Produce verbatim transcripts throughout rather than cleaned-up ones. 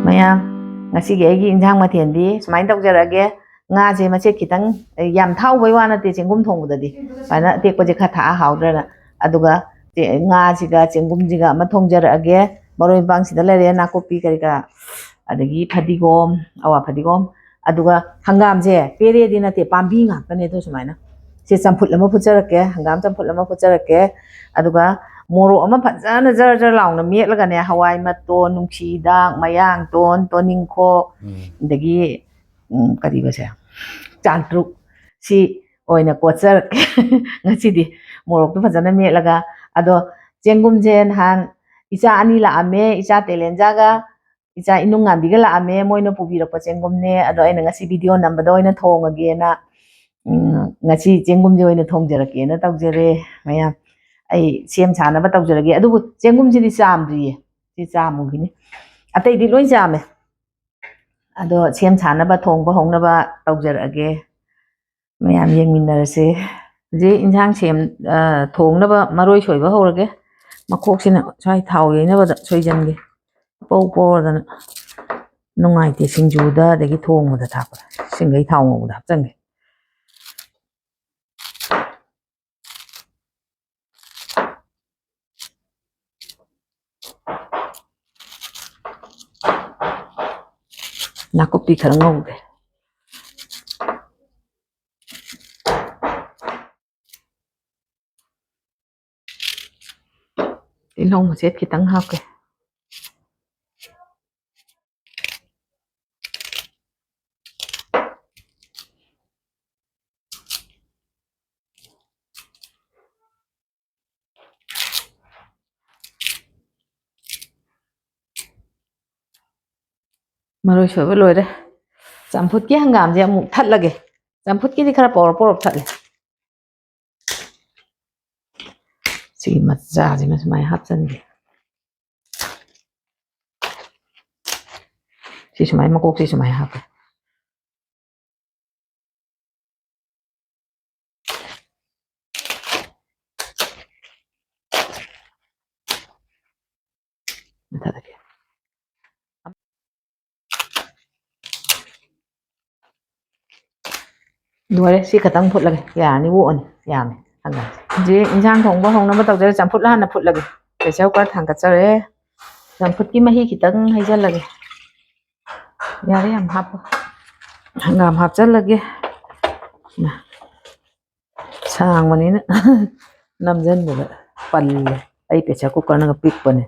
ꯃꯌꯥꯝ, ꯉꯁꯤꯒꯤ ꯑꯩꯒꯤ ꯏꯟꯁꯥꯡ ꯃꯊꯦꯜꯗꯤ ꯁꯨꯃꯥꯏꯅ ꯇꯧꯖꯔꯛꯑꯒꯦ꯫ ꯉꯥꯁꯦ ꯃꯆꯦꯠ ꯈꯤꯇꯪ, ꯑꯦ, ꯌꯥꯝ ꯊꯥꯎꯕꯩ ꯋꯥ ꯅꯠꯇꯦ, ꯆꯦꯡꯒꯨꯝ ꯊꯣꯡꯕꯗꯗꯤ ꯁꯨꯃꯥꯏꯅ ꯑꯇꯦꯛꯄꯁꯦ ꯈꯔ ꯊꯥꯛꯑ ꯍꯥꯎꯗ꯭ꯔꯅ꯫ ꯑꯗꯨꯒ ꯆꯦ-, ꯉꯥꯁꯤꯒ ꯆꯦꯡꯒꯨꯝꯁꯤꯒ ꯑꯃ ꯊꯣꯡꯖꯔꯛꯑꯒꯦ꯫ ꯃꯔꯣꯏ ꯃꯄꯥꯡ ꯁꯤꯗ ꯂꯩꯔꯦ, ꯅꯥꯀꯨꯞꯄꯤ ꯀꯔꯤ ꯀꯔꯥ, ꯑꯗꯒꯤ ꯐꯗꯤꯒꯣꯝ, ꯑꯋꯥ ꯐꯗꯤꯒꯣꯝ, ꯑꯗꯨꯒ ꯍꯪꯒꯥꯝꯁꯦ ꯄꯦꯔꯦꯗꯤ ꯅꯠꯇꯦ, ꯄꯥꯝꯕꯤ ꯉꯥꯛꯇꯅꯦ꯫ ꯑꯗꯨ ꯁꯨꯃꯥꯏꯅ ꯁꯤ ꯆꯝꯐꯨꯠ ꯑꯃ ꯐꯨꯠꯆꯔꯛꯀꯦ, ꯍꯪꯒꯥꯝ ꯆꯝꯐꯨꯠ ꯑꯃ ꯐꯨꯠꯆꯔꯛꯀꯦ꯫ ꯑꯗꯨꯒ ꯃꯣꯔꯣꯛ ꯑꯃ ꯐꯖꯅ ꯖꯔ ꯖꯔ ꯂꯥꯎꯅ ꯃꯦꯠꯂꯒꯅꯦ, ꯍꯋꯥꯏ ꯃꯇꯣꯟ, ꯅꯨꯡꯁꯤ ꯍꯤꯗꯥꯛ, ꯃꯌꯥꯡꯇꯣꯟ, ꯇꯣꯅꯤꯡꯈꯣꯛ, ꯎꯝ꯫ ꯑꯗꯒꯤ, ꯎꯝ, ꯀꯔꯤꯕꯁꯦ, ꯆꯥꯟꯇ꯭ꯔꯨꯛ, ꯁꯤ ꯑꯣꯏꯅ ꯀꯣꯠꯆꯔꯛꯀꯦ ꯉꯁꯤꯗꯤ꯫ ꯃꯣꯔꯣꯛꯇꯨ ꯐꯖꯅ ꯃꯦꯠꯂꯒ꯫ ꯑꯗꯣ ꯆꯦꯡꯒꯨꯝꯁꯦ ꯅꯍꯥꯟ ꯏꯆꯥ ꯑꯅꯤ ꯂꯥꯛꯑꯝꯃꯦ, ꯏꯆꯥ ꯇꯦꯂꯦꯟꯖꯥꯒ ꯏꯆꯥ ꯏꯅꯨꯡꯉꯥꯟꯕꯤꯒ ꯂꯥꯛꯑꯝꯃꯦ, ꯃꯣꯏꯅ ꯄꯨꯕꯤꯔꯛꯄ ꯆꯦꯡꯒꯨꯝꯅꯦ꯫ ꯑꯗꯣ ꯑꯩꯅ ꯉꯁꯤ ꯚꯤꯗꯤꯑꯣ ꯅꯝꯕꯗ ꯑꯣꯏꯅ ꯊꯣꯡꯉꯒꯦꯅ, ꯎꯝ, ꯉꯁꯤ ꯆꯦꯡꯒꯨꯝꯁꯦ ꯑꯣꯏꯅ ꯊꯣꯡꯖꯔꯛꯀꯦꯅ ꯇꯧꯖꯔꯦ꯫ ꯃꯌꯥꯝ, ꯑꯩ ꯁꯦꯝ ꯁꯥꯅꯕ ꯇꯧꯖꯔꯒꯦ꯫ ꯑꯗꯨꯕꯨ ꯆꯦꯡꯒꯨꯝꯁꯤꯗꯤ ꯆꯥꯝꯗ꯭ꯔꯤꯌꯦ, ꯁꯤ ꯆꯥꯝꯃꯨꯈꯤꯅꯤ꯫ ꯑꯇꯩꯗꯤ ꯂꯣꯏ ꯆꯥꯝꯃꯦ꯫ ꯑꯗꯣ ꯁꯦꯝ ꯁꯥꯅꯕ, ꯊꯣꯡꯕ ꯍꯧꯅꯕ ꯇꯧꯖꯔꯛꯑꯒꯦ꯫ ꯃꯌꯥꯝ ꯌꯦꯡꯃꯤꯟꯅꯔꯁꯦ꯫ ꯍꯧꯖꯤꯛ ꯏꯟꯁꯥꯡ ꯁꯦꯝ-, ꯑ, ꯊꯣꯡꯅꯕ ꯃꯔꯣꯏ ꯁꯣꯏꯕ ꯍꯧꯔꯒꯦ꯫ ꯃꯈꯣꯛꯁꯤꯅ ꯁ꯭ꯋꯥꯏ ꯊꯥꯎ ꯌꯩꯅꯕꯗ ꯁꯣꯏꯖꯟꯒꯦ꯫ ꯄꯧ ꯄꯧꯔꯗꯅ ꯅꯨꯡꯉꯥꯏꯇꯦ ꯁꯤꯡꯖꯨꯗ, ꯑꯗꯒꯤ ꯊꯣꯡꯕꯗ ꯊꯥꯛꯄꯗ꯫ ꯁꯤꯡꯈꯩ ꯊꯥꯎ ꯉꯧꯕꯗ ꯍꯥꯞꯆꯟꯒꯦ꯫ ꯅꯥꯀꯨꯞꯄꯤ ꯈꯔ ꯉꯧꯒꯦ꯫ ꯇꯤꯜꯍꯧ ꯃꯆꯦꯠ ꯈꯤꯇꯪ ꯍꯥꯞꯀꯦ꯫ ꯃꯔꯣꯏ ꯁꯣꯏꯕ ꯂꯣꯏꯔꯦ꯫ ꯆꯝꯐꯨꯠꯀꯤ ꯍꯪꯒꯥꯝꯁꯦ ꯑꯃꯨꯛ ꯊꯠꯂꯒꯦ꯫ ꯆꯝꯐꯨꯠꯀꯤꯗꯤ ꯈꯔ ꯄꯧꯔꯞ ꯄꯧꯔꯞ ꯊꯠꯂꯦ꯫ ꯁꯤꯒꯤ ꯃꯆꯥꯁꯤꯃ ꯁꯨꯃꯥꯏꯅ ꯍꯥꯞꯆꯟꯒꯦ꯫ ꯁꯤ ꯁꯨꯃꯥꯏꯅ, ꯃꯀꯣꯛꯁꯤ ꯁꯨꯃꯥꯏꯅ ꯍꯥꯞꯄꯦ꯫ ꯃꯊꯛꯇꯒꯤ꯫ ꯂꯣꯏꯔꯦ, ꯁꯤ ꯈꯛꯇꯪ ꯐꯨꯠꯂꯒꯦ꯫ ꯌꯥꯔꯅꯤ, ꯑꯣꯛꯑꯅꯤ꯫ ꯌꯥꯝꯃꯦ ꯍꯪꯒꯥꯝꯁꯦ꯫ ꯍꯧꯖꯤꯛ ꯏꯟꯁꯥꯡ ꯊꯣꯡꯕ ꯍꯧꯅꯕ ꯇꯧꯖꯔꯦ꯫ ꯆꯝꯐꯨꯠ ꯍꯥꯟꯅ ꯐꯨꯠꯂꯒꯦ꯫ Pressure cooker ꯊꯥꯡꯒꯠꯆꯔꯦ꯫ ꯆꯝꯐꯨꯠꯀꯤ ꯃꯍꯤ ꯈꯤꯇꯪ ꯍꯩꯖꯤꯜꯂꯒꯦ꯫ ꯌꯥꯔꯦ, ꯌꯥꯝ ꯍꯥꯞꯄ꯫ ꯍꯪꯒꯥꯝ ꯍꯥꯞꯆꯜꯂꯒꯦ꯫ ꯁꯥꯡꯕꯅꯤꯅ ꯅꯝꯖꯟꯕꯗ ꯄꯜꯂꯦ꯫ ꯑꯩ ꯄ꯭ꯔꯦꯁꯔ ꯀꯨꯀꯔꯅꯒ ꯄꯤꯛꯄꯅꯦ꯫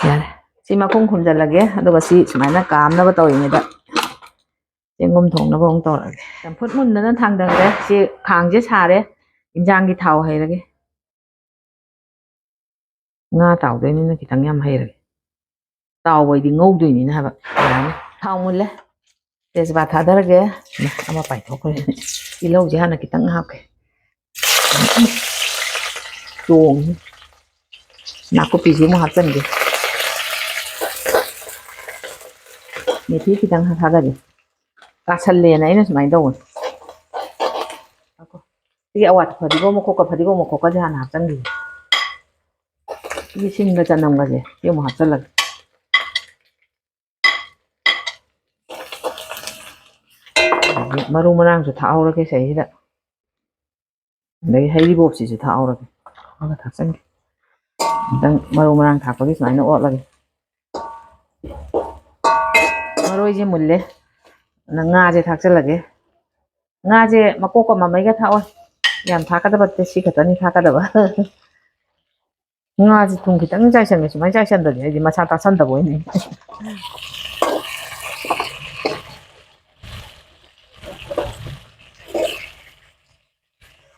ꯌꯥꯔꯦ꯫ ꯁꯤ ꯃꯈꯨꯝ ꯈꯨꯝꯖꯤꯜꯂꯒꯦ꯫ ꯑꯗꯨꯒ ꯁꯤ ꯁꯨꯃꯥꯏꯅ ꯀꯥꯝꯅꯕ ꯇꯧꯔꯤꯉꯩꯗ ꯆꯦꯡꯒꯨꯝ ꯊꯣꯡꯅꯕ ꯑꯃꯨꯛ ꯇꯧꯔꯒꯦ꯫ ꯆꯝꯐꯨꯠ ꯃꯨꯟꯗꯅ ꯊꯥꯡꯗꯈ꯭ꯔꯦ꯫ ꯁꯤ ꯈꯥꯡꯁꯦ ꯁꯥꯔꯦ꯫ ꯏꯟꯖꯥꯡꯒꯤ ꯊꯥꯎ ꯍꯩꯔꯒꯦ꯫ ꯉꯥ ꯇꯥꯎꯗꯣꯏꯅꯤꯅ ꯈꯤꯇꯪ ꯌꯥꯝ ꯍꯩꯔꯒꯦ꯫ ꯇꯥꯎꯕ ꯍꯥꯏꯗꯤ ꯉꯧꯗꯣꯏꯅꯤꯅ ꯍꯥꯏꯕ꯫ ꯌꯥꯔꯅꯤ꯫ ꯊꯥꯎ ꯃꯨꯜꯂꯦ꯫ ꯇꯦꯖꯄꯥꯠ ꯊꯥꯗꯔꯒꯦ꯫ ꯑꯃ ꯄꯥꯏꯊꯣꯛꯈ꯭ꯔꯦ꯫ ꯇꯤꯜꯍꯧꯁꯦ ꯍꯥꯟꯅ ꯈꯤꯇꯪ ꯍꯥꯞꯀꯦ꯫ ꯆꯣꯡꯉꯤ꯫ ꯅꯥꯀꯨꯞꯄꯤꯁꯤ ꯑꯃꯨꯛ ꯍꯥꯞꯆꯤꯟꯒꯦ꯫ ꯃꯦꯊꯤ ꯈꯤꯇꯪ ꯊꯥꯗꯒꯦ꯫ ꯀꯥꯁꯜꯂꯦꯅ ꯑꯩꯅ ꯁꯨꯃꯥꯏꯅ ꯇꯧꯕꯅꯤ꯫ ꯁꯤꯒꯤ ꯑꯋꯥꯠꯄ ꯐꯗꯤꯒꯣꯝ ꯃꯈꯣꯛꯀ, ꯐꯗꯤꯒꯣꯝ ꯃꯈꯣꯛꯀꯁꯦ ꯍꯥꯟꯅ ꯍꯥꯞꯆꯤꯟꯈꯤꯒꯦ꯫ ꯁꯤꯒꯤ ꯁꯤꯡꯒ ꯆꯅꯝꯒꯁꯦ ꯁꯤ ꯑꯃꯨꯛ ꯍꯥꯞꯆꯤꯜꯂꯒꯦ꯫ ꯑꯗꯒꯤ ꯃꯔꯨ ꯃꯔꯥꯡꯁꯨ ꯊꯥꯛꯍꯧꯔꯒꯦ ꯁꯤꯗꯩꯁꯤꯗ꯫ ꯑꯗꯒꯤ ꯍꯩꯔꯤꯕꯣꯞꯁꯤꯁꯨ ꯊꯥꯛꯍꯧꯔꯒꯦ꯫ ꯑꯃꯒ ꯊꯥꯛꯆꯟꯒꯦ꯫ ꯑꯝꯇꯪ ꯃꯔꯨ ꯃꯔꯥꯡ ꯊꯥꯛꯄꯒꯤ ꯁꯨꯃꯥꯏꯅ ꯑꯣꯠꯂꯒꯦ꯫ ꯃꯔꯣꯏꯁꯦ ꯃꯨꯜꯂꯦ꯫ ꯑꯗ ꯉꯥꯁꯦ ꯊꯥꯛꯆꯜꯂꯒꯦ꯫ ꯉꯥꯁꯦ ꯃꯀꯣꯛꯀ ꯃꯃꯩꯒ ꯊꯥꯛꯑꯣ꯫ ꯌꯥꯝ ꯊꯥꯛꯀꯗꯕ ꯅꯠꯇꯦ, ꯁꯤ ꯈꯛꯇꯅꯤ ꯊꯥꯛꯀꯗꯕ꯫ ꯉꯥꯁꯦ ꯊꯨꯝ ꯈꯤꯇꯪ ꯆꯥꯏꯁꯟꯒꯦ, ꯁꯨꯃꯥꯏꯅ ꯆꯥꯏꯁꯟꯗ꯭ꯔꯗꯤ ꯑꯩꯗꯤ ꯃꯁꯥ ꯇꯥꯁꯟꯗꯕ ꯑꯣꯏꯅꯤ꯫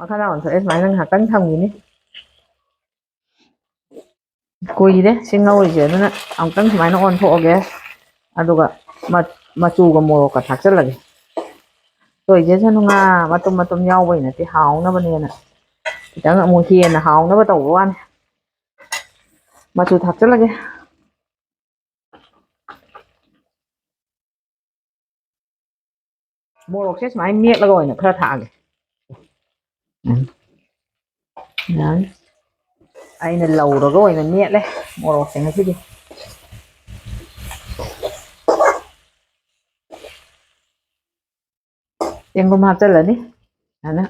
ꯃꯈꯥꯗ ꯑꯣꯟꯊꯣꯛꯑꯦ, ꯁꯨꯃꯥꯏꯅ ꯉꯥꯏꯍꯥꯛꯇꯪ ꯊꯝꯈꯤꯅꯤ꯫ ꯀꯨꯏꯔꯦ ꯁꯤ ꯉꯧꯔꯤꯁꯦ, ꯑꯗꯨꯅ ꯑꯃꯨꯛꯇꯪ ꯁꯨꯃꯥꯏꯅ ꯑꯣꯟꯊꯣꯛꯑꯒꯦ꯫ ꯑꯗꯨꯒ ꯃ-, ꯃꯆꯨꯒ ꯃꯣꯔꯣꯛꯀ ꯊꯥꯛꯆꯜꯂꯒꯦ꯫ ꯇꯣꯏꯖꯁꯅꯨ, ꯉꯥ ꯃꯇꯨꯝ ꯃꯇꯨꯝ ꯌꯥꯎꯕꯩ ꯅꯠꯇꯦ, ꯍꯥꯎꯅꯕꯅꯦꯅ꯫ ꯈꯤꯇꯪ ꯑꯃꯨꯛ ꯍꯦꯟꯅ ꯍꯥꯎꯅꯕ ꯇꯧꯕ ꯋꯥꯅꯤ꯫ ꯃꯆꯨ ꯊꯥꯛꯆꯜꯂꯒꯦ꯫ ꯃꯣꯔꯣꯛꯁꯦ ꯁꯨꯃꯥꯏꯅ ꯃꯦꯠꯂꯒ ꯑꯣꯏꯅ ꯈꯔ ꯊꯥꯛꯑꯒꯦ꯫ ꯎꯝ꯫ ꯌꯥꯔꯅꯤ꯫ ꯑꯩꯅ ꯂꯧꯔꯒ ꯑꯣꯏꯅ ꯃꯦꯠꯂꯦ ꯃꯣꯔꯣꯛꯁꯦ ꯉꯁꯤꯗꯤ꯫ ꯆꯦꯡꯒꯨꯝ ꯍꯥꯞꯆꯤꯜꯂꯅꯤ꯫ ꯑꯗꯨꯅ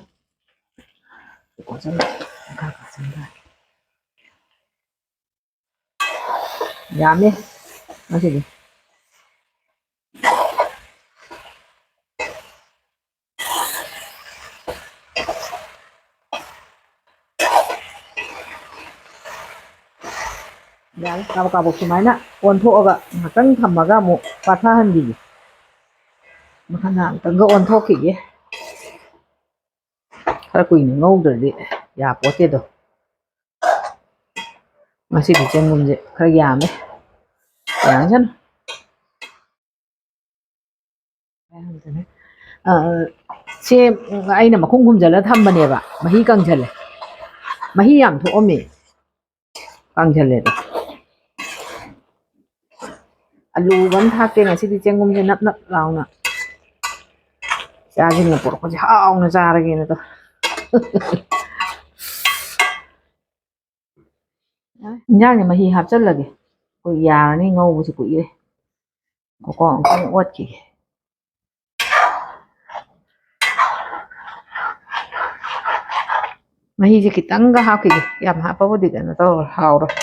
ꯌꯥꯝꯃꯦ ꯉꯁꯤꯗꯤ꯫ ꯌꯥꯔꯦ, ꯀꯥꯕꯛ ꯀꯥꯕꯛ ꯁꯨꯃꯥꯏꯅ ꯑꯣꯟꯊꯣꯛꯑꯒ ꯉꯥꯛꯇꯪ ꯊꯝꯃꯒ ꯑꯃꯨꯛ ꯄꯥꯊꯍꯟꯕꯤꯒꯦ꯫ ꯃꯈꯥ ꯉꯥꯛꯇꯪꯒ ꯑꯣꯟꯊꯣꯛꯈꯤꯒꯦ꯫ ꯈꯔ ꯀꯨꯏꯅ ꯉꯧꯗ꯭ꯔꯗꯤ ꯌꯥꯄꯣꯠꯇꯦꯗꯣ꯫ ꯉꯁꯤꯗꯤ ꯆꯦꯡꯒꯨꯝꯁꯦ ꯈꯔ ꯌꯥꯝꯃꯦ꯫ ꯌꯥꯝꯁꯅꯨ꯫ ꯑ, ꯁꯦ ꯑꯩꯅ ꯃꯈꯨꯝ ꯈꯨꯝꯖꯤꯜꯂ ꯊꯝꯕꯅꯦꯕ, ꯃꯍꯤ ꯀꯪꯁꯜꯂꯦ, ꯃꯍꯤ ꯌꯥꯝ ꯊꯣꯛꯑꯝꯃꯦ, ꯀꯪꯁꯜꯂꯦꯗ꯫ ꯑꯂꯨꯒ ꯑꯃ ꯊꯥꯛꯀꯦ ꯉꯁꯤꯗꯤ, ꯆꯦꯡꯒꯨꯝꯁꯦ ꯅꯞ ꯅꯞ ꯂꯥꯎꯅ ꯏꯆꯥꯁꯤꯡꯅ ꯄꯨꯔꯛꯄꯁꯦ ꯍꯥꯎꯅ ꯆꯥꯔꯒꯦꯅ ꯇꯧ꯫ ꯏꯟꯖꯥꯡꯁꯦ ꯃꯍꯤ ꯍꯥꯞꯆꯜꯂꯒꯦ, ꯑꯩꯈꯣꯏ ꯌꯥꯔꯅꯤ, ꯉꯧꯕꯁꯦ ꯀꯨꯏꯔꯦ꯫ ꯉꯥꯏꯈꯣꯀꯣ, ꯑꯃꯨꯛꯇꯪ ꯑꯣꯠꯈꯤꯒꯦ꯫ ꯃꯍꯤꯁꯦ ꯈꯤꯇꯪꯒ ꯍꯥꯞꯈꯤꯒꯦ, ꯌꯥꯝ ꯍꯥꯞꯄꯕꯨꯗꯤ ꯀꯩꯅꯣ ꯇꯧꯔꯣꯏ, ꯍꯥꯎꯔꯣꯏ꯫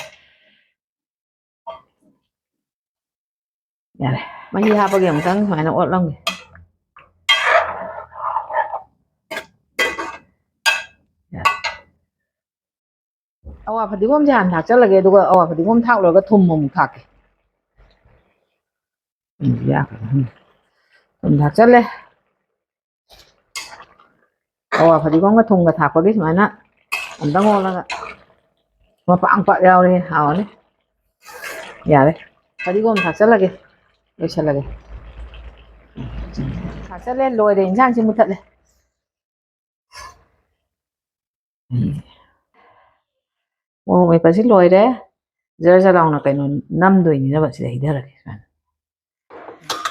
ꯌꯥꯔꯦ, ꯃꯍꯤ ꯍꯥꯞꯄꯒꯦ, ꯑꯃꯨꯛꯇꯪ ꯁꯨꯃꯥꯏꯅ ꯑꯣꯠꯂꯝꯒꯦ꯫ ꯌꯥꯔꯦ꯫ ꯑꯋꯥ ꯐꯗꯤꯒꯣꯝꯁꯦ ꯍꯥꯟꯅ ꯊꯥꯛꯆꯜꯂꯒꯦ, ꯑꯗꯨꯒ ꯑꯋꯥ ꯐꯗꯤꯒꯣꯝ ꯊꯥꯛ ꯂꯣꯏꯔꯒ ꯊꯨꯝ ꯑꯃꯨꯛ ꯊꯥꯛꯀꯦ꯫ ꯎꯝ, ꯌꯥꯈ꯭ꯔꯦ꯫ ꯎꯝ꯫ ꯊꯨꯝ ꯊꯥꯛꯆꯜꯂꯦ꯫ ꯑꯋꯥ ꯐꯗꯤꯒꯣꯝꯒ ꯊꯨꯝꯒ ꯊꯥꯛꯄꯒꯤ ꯁꯨꯃꯥꯏꯅ ꯑꯝꯇꯪ ꯑꯣꯠꯂꯒ ꯃꯄꯥꯛ ꯃꯄꯥꯛ ꯌꯥꯎꯔꯦ, ꯍꯥꯎꯔꯅꯤ꯫ ꯌꯥꯔꯦ, ꯐꯗꯤꯒꯣꯝ ꯊꯥꯛꯆꯜꯂꯒꯦ, ꯂꯣꯏꯁꯜꯂꯒꯦ꯫ ꯊꯥꯛꯆꯜꯂꯦ, ꯂꯣꯏꯔꯦ, ꯏꯟꯁꯥꯡꯁꯦ ꯃꯨꯊꯠꯂꯦ꯫ ꯎꯝ꯫ ꯃꯣꯔꯣꯛ ꯃꯦꯠꯄꯁꯤ ꯂꯣꯏꯔꯦ꯫ ꯖꯔ ꯖꯔ ꯂꯥꯎꯅ ꯀꯩꯅꯣ ꯅꯝꯗꯣꯏꯅꯤꯅꯕ ꯁꯤꯗ ꯍꯩꯊꯔꯒꯦ ꯁꯨꯃꯥꯏꯅ꯫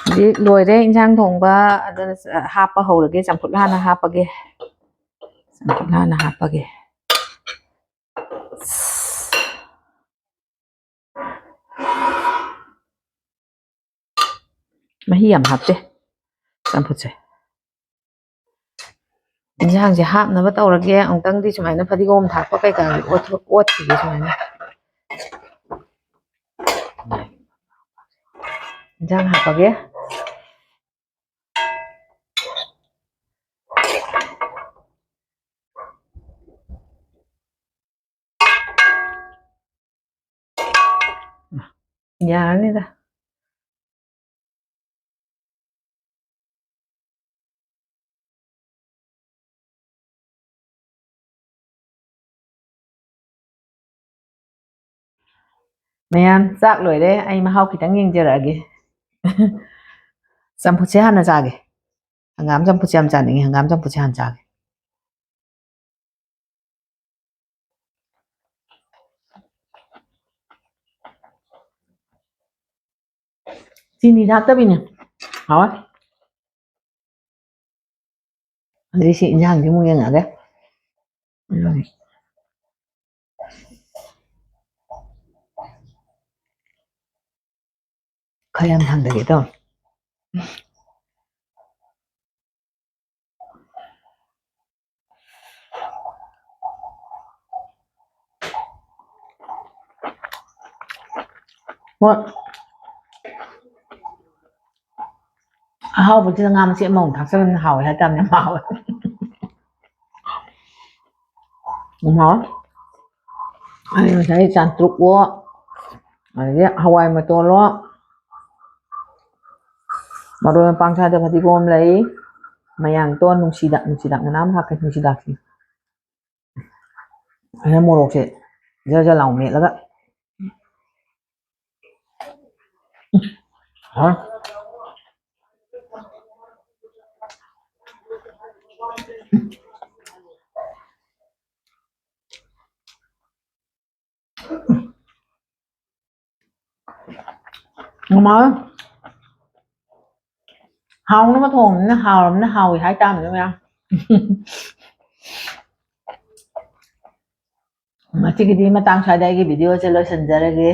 ꯍꯧꯖꯤꯛ ꯂꯣꯏꯔꯦ ꯏꯟꯁꯥꯡ ꯊꯣꯡꯕ꯫ ꯑꯗꯨꯅ ꯍꯥꯞꯄ ꯍꯧꯔꯒꯦ꯫ ꯆꯝꯐꯨꯠ ꯍꯥꯟꯅ ꯍꯥꯞꯄꯒꯦ꯫ ꯆꯝꯐꯨꯠ ꯍꯥꯟꯅ ꯍꯥꯞꯄꯒꯦ꯫ ꯃꯍꯤ ꯌꯥꯝ ꯍꯥꯞꯇꯦ ꯆꯝꯐꯨꯠꯁꯦ꯫ ꯏꯟꯁꯥꯡꯁꯦ ꯍꯥꯞꯅꯕ ꯇꯧꯔꯒꯦ꯫ ꯑꯃꯨꯛꯇꯪꯗꯤ ꯁꯨꯃꯥꯏꯅ ꯐꯗꯤꯒꯣꯝ ꯊꯥꯛꯄ ꯀꯩꯀꯥꯒꯤ ꯑꯣꯠꯊꯣꯛ-, ꯑꯣꯠꯈꯤꯒꯦ ꯁꯨꯃꯥꯏꯅ꯫ ꯏꯟꯁꯥꯡ ꯍꯥꯞꯄꯒꯦ꯫ ꯌꯥꯔꯅꯤꯗ꯫ ꯃꯌꯥꯝ, ꯆꯥꯛ ꯂꯣꯏꯔꯦ꯫ ꯑꯩ ꯃꯍꯥꯎ ꯈꯤꯇꯪ ꯌꯦꯡꯖꯔꯛꯑꯒꯦ꯫ ꯆꯝꯐꯨꯠꯁꯦ ꯍꯥꯟꯅ ꯆꯥꯒꯦ꯫ ꯍꯪꯒꯥꯝ ꯆꯝꯐꯨꯠꯁꯦ ꯌꯥꯝ ꯆꯥꯅꯤꯡꯉꯤ꯫ ꯍꯪꯒꯥꯝ ꯆꯝꯐꯨꯠꯁꯦ ꯍꯥꯟꯅ ꯆꯥꯒꯦ꯫ ꯆꯤꯅꯤ ꯊꯥꯛꯇꯕꯤꯅꯦ꯫ ꯍꯥꯎꯋꯦ꯫ ꯑꯗꯨꯗꯤ ꯁꯤ ꯏꯟꯖꯥꯡꯁꯤ ꯑꯃꯨꯛ ꯌꯦꯡꯉꯛꯑꯒꯦ꯫ ꯎꯝ꯫ ꯈꯔ ꯌꯥꯝ ꯊꯥꯡꯗꯒꯦ ꯇꯧꯅꯤ꯫ ꯍꯣꯏ꯫ ꯑꯍꯥꯎꯕꯁꯤꯗ ꯉꯥ ꯃꯆꯦꯠ ꯑꯃꯃꯨꯛ ꯊꯥꯛꯆꯜꯂꯕꯅꯤꯅ ꯍꯥꯎꯋꯦ ꯍꯥꯏꯇꯥꯕꯅꯦ, ꯌꯥꯝ ꯍꯥꯎꯋꯦ꯫ ꯌꯥꯝ ꯍꯥꯎꯋꯦ꯫ ꯑꯩ ꯉꯁꯥꯏ ꯆꯥꯟꯇ꯭ꯔꯨꯛꯑꯣ, ꯑꯗꯒꯤ ꯍꯋꯥꯏ ꯃꯇꯣꯜꯂꯣ, ꯃꯔꯣꯏ ꯃꯄꯥꯡ ꯁ꯭ꯋꯥꯏꯗ ꯐꯗꯤꯒꯣꯝ ꯂꯩ, ꯃꯌꯥꯡꯇꯣꯟ, ꯅꯨꯡꯁꯤꯗꯥꯛ, ꯅꯨꯡꯁꯤꯗꯥꯛ ꯃꯅꯥ ꯑꯃ ꯍꯥꯞꯀꯦ, ꯅꯨꯡꯁꯤꯗꯥꯛꯁꯦ꯫ ꯑꯗ ꯃꯣꯔꯣꯛꯁꯦ ꯖꯔ ꯖꯔ ꯂꯥꯎ ꯃꯦꯠꯂꯒ꯫ ꯍꯥ? ꯃꯃꯥ, ꯍꯥꯎꯅꯕ ꯊꯣꯡꯕꯅꯤꯅ ꯍꯥꯎꯔꯕꯅꯤꯅ ꯍꯥꯎꯋꯤ ꯍꯥꯏꯇꯥꯕꯅꯤ ꯃꯌꯥꯝ꯫ ꯉꯁꯤꯒꯤꯗꯤ ꯃꯇꯥꯡ ꯁ꯭ꯋꯥꯏꯗ ꯑꯩꯒꯤ ꯚꯤꯗꯤꯑꯣꯁꯦ ꯂꯣꯏꯁꯤꯟꯖꯔꯒꯦ꯫